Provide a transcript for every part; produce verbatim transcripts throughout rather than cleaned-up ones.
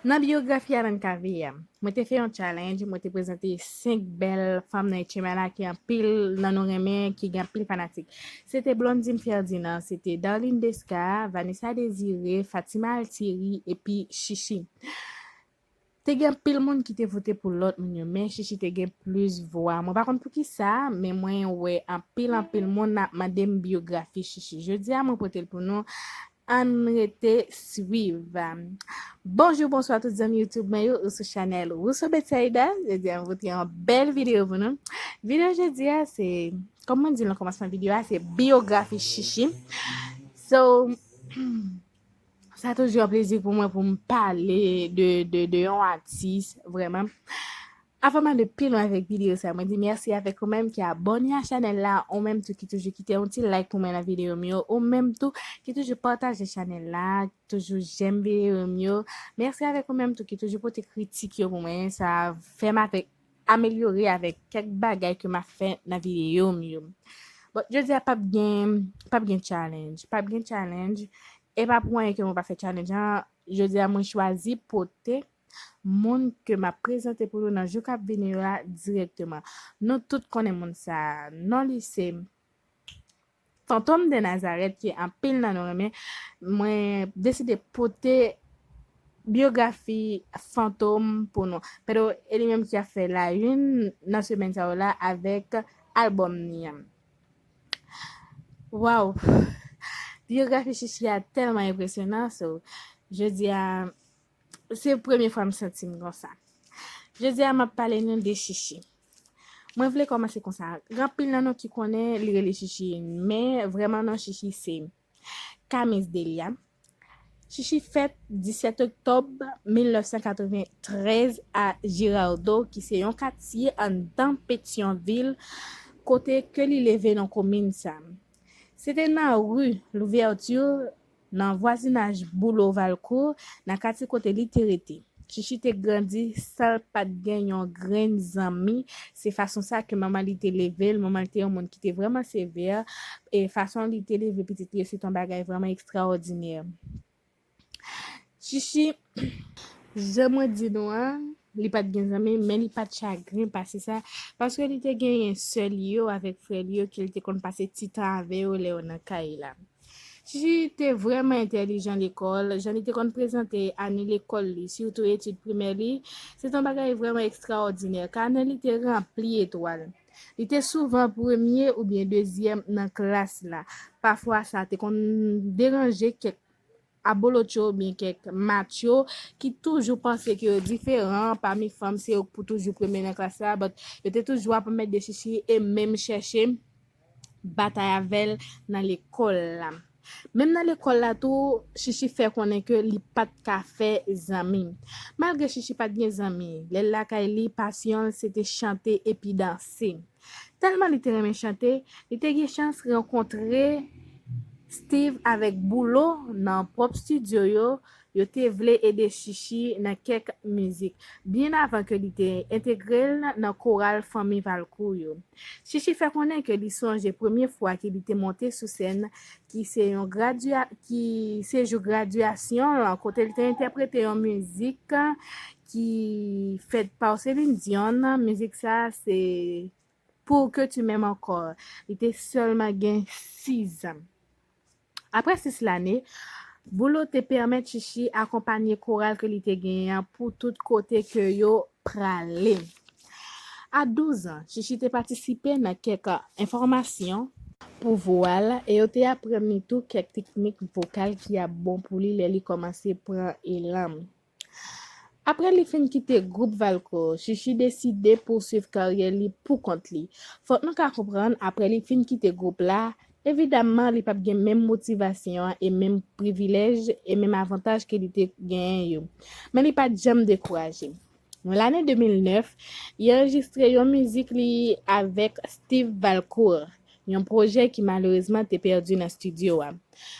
Nan biyografi Alan Cavé a, mwen te fè yon challenge, mwen te prezante senk bèl fanm nan H M I la ki anpil nan nou renmen, ki gen anpil fanatik. Se te Blondine Ferdinand, se te Darline Desca, Vanessa Désiré, Fatima Altieri epi Chichi. Te gen anpil moun ki te vote pou lòt moun yo, men Chichi te gen plis vwa. Mwen pa konn poukisa, men mwen wè anpil, anpil moun ap mande m biyografi Chichi. Jodi a, mwen pote l pou nou. Ann rete swiv. Bonjou, bonswa tout zanmi YouTube mwen yo, ou sou chanèl Rousseau Bethsaida. Jodi a, mwen pote yon bèl videyo pou nou. Videyo jodi a, se, kòm mwen di nan kòmansman videyo a, se biyografi Chichi. So, sa toujou yon plezi pou mwen pou m pale de, de, de yon atis, vrèman. Avan m ale pi lwen avèk videyo sa, mwen di mèsi avèk ou menm ki abòne a chanèl la, ou menm tou ki toujou kite yon ti like pou mwen nan videyo m yo, ou menm tou ki toujou pataje chanèl la, toujou jèm videyo m yo. Mèsi avèk ou menm tou ki toujou pote kritik yo pou mwen, sa fè m avèk, amelyore avèk kèk bagay ke m ap fè nan videyo m yo. Bon, jodi a p ap gen, p ap gen challenge, p ap gen challenge, e pa pou anyen ke mwen pa fè challenge an. Jodi a mwen chwazi pote moun ke m ap prezante pou nou nan jou k ap vini yo a dirèkteman. Nou tout konnen moun sa a. Non li se Fantom de Nazareth, ki anpil nan nou renmen. Mwen deside pote biyografi Fantom pou nou. Pero e li menm ki ap fè la une nan semèn sa yo la avèk albòm ni an. Waw! Biyografi Chichi a tèlman enpresyonan, so, jodi a, se premye fwa m santi m konsa. Jodi a, m ap pale nou de Chichi. Mwen vle kòmanse konsa. Gen anpil nan nou ki konnen li rele Chichi, men vrèman non Chichi se Camis Delia. Chichi fèt disèt oktòb mil nèf san katreventrèz a Girardot, ki se yon katye anndan Petyonvil, kote ke li leve nan komin sa. Se te nan ri Louverture, nan vwazinaj Boulo Valcourt, nan katye kote li te rete. Chichi te grandi san l pa t gen yon grenn zanmi. Se fason sa ke manman li te leve l. Manman li te yon moun ki te vrèman sevè. E fason li te leve pitit li yo, se te yon bagay vrèman ekstraòdinè. Chichi, jan mwen di nou an, li pa t gen zanmi, men li pa t chagren pase sa, paske li te genyen sè li yo avèk frè li yo ke li te konn pase ti tan avè yo lè yo nan kay la. Chichi te vrèman entèlijan lekòl, jan li te konn prezante ane lekòl li, sitou etid primè li, se te yon bagay vrèman ekstraòdinè. Kanè li te ranpli etwal. Li te souvan premye oubyen dezyèm nan klas la. Pafwa, sa te konn deranje kèk abolotcho oubyen kèk matcho ki toujou panse ke yo diferan pami fanm, se yo k pou toujou premye nan klas la, but yo te toujou ap anmède Chichi e menm chèche batay avè l nan lekòl la. Menm nan lekòl la tou, Chichi fè konnen ke li pa t ka fè zanmi. Malgre Chichi pa t gen zanmi, lè l lakay li, pasyon l se te chante epi danse. Tèlman li te renmen chante, li te gen chans rankontre Steve avèk Boulo nan pwòp estidyo yo. Yo te vle ede Chichi nan kèk mizik, byen avan ke li te entegre l nan koral Fanmi Valcourt yo. Chichi fè konnen ke li sonje premye fwa ke li te monte sou sèn, ki se yon gradya-, ki se jou gradyasyon l, kote li te entèprete yon mizik ki fèt pa Celine Dion. Mizik sa a se Pour que tu m'aimes encore. Li te sèlman gen sis zan. Apre sis lane, Boulo te pèmèt Chichi akonpanye koral ke li te genyen an pou tout kote ke yo prale. A douz an, Chichi te patisipe nan kèk enfòmasyon pou vwa l e yo te aprann li tou kèk teknik vokal ki ap bon pou li lè li kòmanse pran elan. Apre li fin kite gwoup Valcourt, Chichi deside pouswiv karyè li pou kont li. Fòk nou ka konprann, apre li fin kite gwoup la, evidamman, li p ap gen menm motivasyon an e menm privilèj e menm avantaj ke li te genyen yo. Men li pa t janm dekouraje. Nan lane de mil nèf, li anrejistre yon mizik li avèk Steve Valcourt, yon pwojè ki malerezman te pèdi nan estidyo a.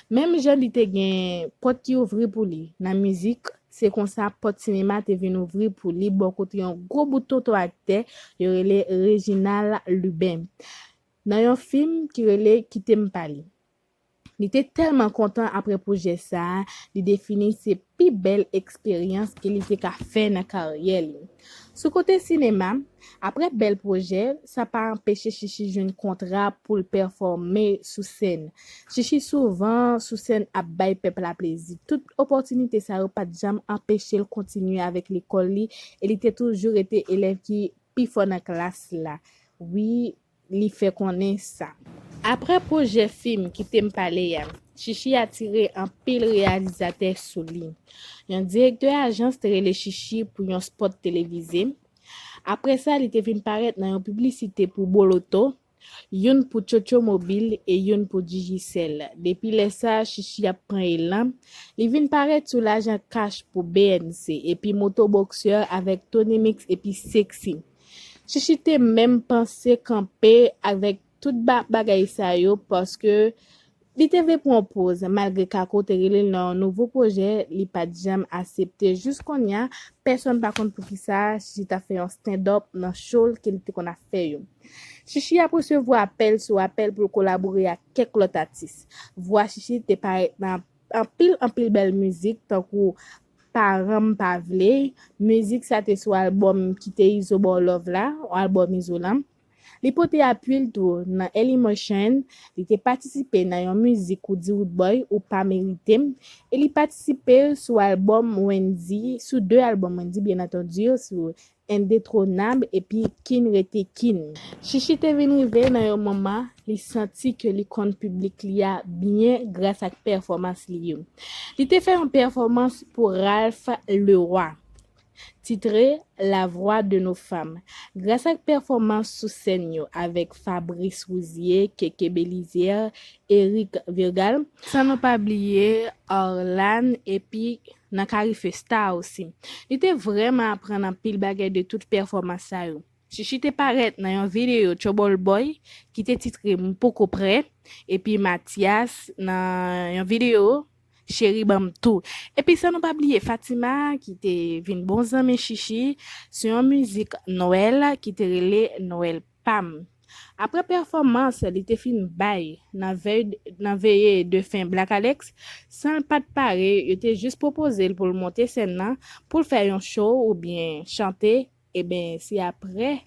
Menm jan li te gen pòt ki ouvri pou li nan mizik, se konsa pòt sinema te vin ouvri pou li bò kote yon gwo bout tonton aktè yo rele Réginald Lubin, nan yon fim ki rele Kite m pale. Li te tèlman kontan apre pwojè sa a, li defini se pi bèl eksperyans ke li te ka fè nan karyè li. Sou kote sinema, apre bèl pwojè, sa pa anpeche Chichi jwenn kontra pou l pèfòme sou sèn. Chichi souvan sou sèn ap bay pèp la plezi. Tout opòtinite sa yo pa t janm anpeche l kontinye avèk lekòl li e li te toujou rete elèv ki pi fò nan klas la. Wi, li fè konnen sa. Apre pwojè fim Kite m pale a, Chichi atire anpil reyalizatè sou li. Yon direktè ajans te rele Chichi pou yon spòt televize. Apre sa, li te vin parèt nan yon piblisite pou Boloto, youn pou Tchotcho Mobil e youn pou Digicel. Depi lè sa, Chichi ap pran elan. Li vin parèt sou Lajan Kach pou B N C epi Moto Boxer avèk Tony Mix epi Sexy. Chichi te menm panse kanpe avèk tout ba- bagay sa yo paske li te vle pran yon poz, malgre Kako te rele l nan yon nouvo pwojè, li pa t janm aksepte. Jis kounye a, pèsonn pa konn poukisa Chichi t ap fè yon stand-up nan show l ke li te konn ap fè yo. Chichi ap resevwa apèl sou apèl pou l kolabore ak kèk lòt atis. Vwa Chichi te parèt nan anpil, anpil bèl mizik, tankou Paran m pa vle. Mizik sa te sou albòm Kite Izo ba w love la, albòm Izo la. Li pote apui l tou nan Early Motion, li te patisipe nan yon mizik Roody Roodboy, Ou pa merite m, e li patisipe sou albòm Wendy, sou de albòm Wendy, byen antandi, sou Endetwonab epi Kin Rete Kin. Chichi te vin rive nan yon moman li santi ke li konn piblik li a byen gras ak pèfòmans li yo. Li te fè yon pèfòmans pou Ralph Leroy, titre La voix de nos femmes. Gras ak pèfòmans sou sèn yo avèk Fabrice Rouzier, Keke Belizaire, Eric Virgal, san nou pa bliye Orlan epi nan Carifesta osi. Li te vrèman aprann anpil bagay de tout pèfòmans sa yo. Chichi te parèt nan yon videyo Trouble Boy ki te titre M poko prè, epi Mathias nan yon videyo Cheri ban m tou. Epi san nou pa bliye Fatima ki te vin bon zanmi Chichi sou yon mizik Nwèl ki te rele Nwèl pa m. Apre pèfòmans li te fin bay nan vèy, nan veye de fen Black Alex, san l pa t pare, yo te jis pwopoze l pou l monte sèn nan, pou l fè yon show oubyen chante. Eben, se apre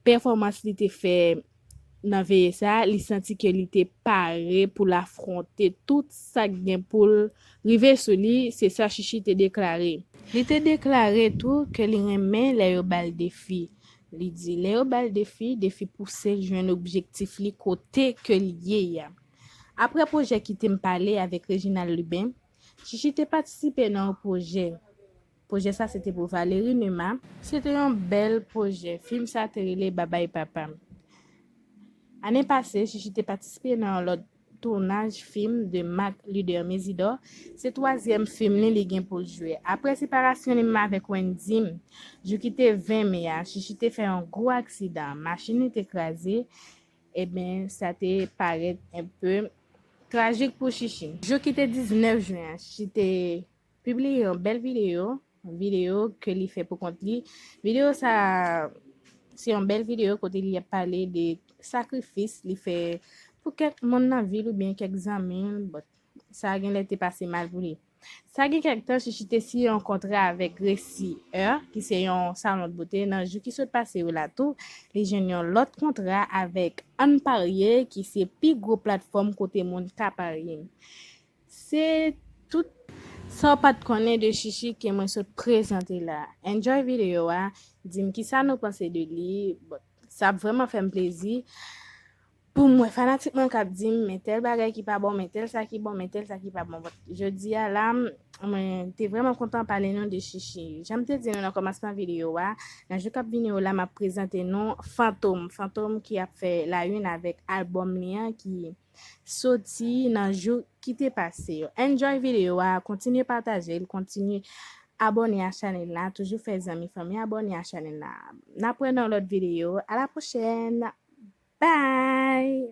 pèfòmans li te fè nan veye sa, li santi ke li te pare pou l afwonte tout sa k gen pou l rive sou li, se sa Chichi te deklare. Li te deklare tou ke li renmen lè yo ba l defi. Li di, lè yo ba l defi, defi pouse l jwenn objektif li kote ke l ye a. Apre pwojè Kite m pale avèk Reginald Lubin, Chichi te patisipe nan yon pwojè. Pwojè sa se te pou Valérie Numa. Se te yon bèl pwojè. Fim sa te rele Babay Papa. Ane pase, Chichi te patisipe nan yon lòt tounaj fim de Marc Luder Mésidor. Se twazyèm fim li li gen pou l jwe. Apre separasyon li menm avèk Wendy, jou ki te ven me a, Chichi te fè yon gwo aksidan. Machin li te kraze. Eben, sa te parèt enpe trajik pou Chichi. Jou ki te diznèf jen an, Chichi te pibliye yon bèl videyo, videyo ke li fè pou kont li. Videyo sa, se yon bèl videyo kote li ap pale de sakrifis li fè pou kèk moun nan vi l oubyen kèk zanmi l, but sa genlè te pase mal pou li. Sa gen kèk tan, Chichi te siyen yon kontra avèk Gracie Hair, ki se yon salon de bote. Nan jou ki sot pase yo la tou, li jwenn yon lòt kontra avèk Ann Parye, ki se pi gwo platfòm kote moun ka parye. Se tout sa w pa t konnen de Chichi ke mwen sot prezante la. Enjoy videyo a, di m kisa nou panse de li. Bon, sa ap vrèman fè m plezi pou m wè fanatik mwen k ap di m, men tèl bagay ki pa bon, men tèl sa ki bon, men tèl sa ki pa bon. Bon, jodi a la, mwen te vrèman kontan pale nou de Chichi. Jan m te di nou nan kòmansman videyo a, nan jou k ap vini yo la, m ap prezante nou Fantom. Fantom ki ap fè la une avèk albòm li an ki soti nan jou ki te pase yo. Enjoy videyo a, kontinye pataje l, kontinye abòne a chanèl la, toujou fè zanmi fanmi abòne a chanèl la. N ap wè nan lòt videyo. A la pwochèn! Bye!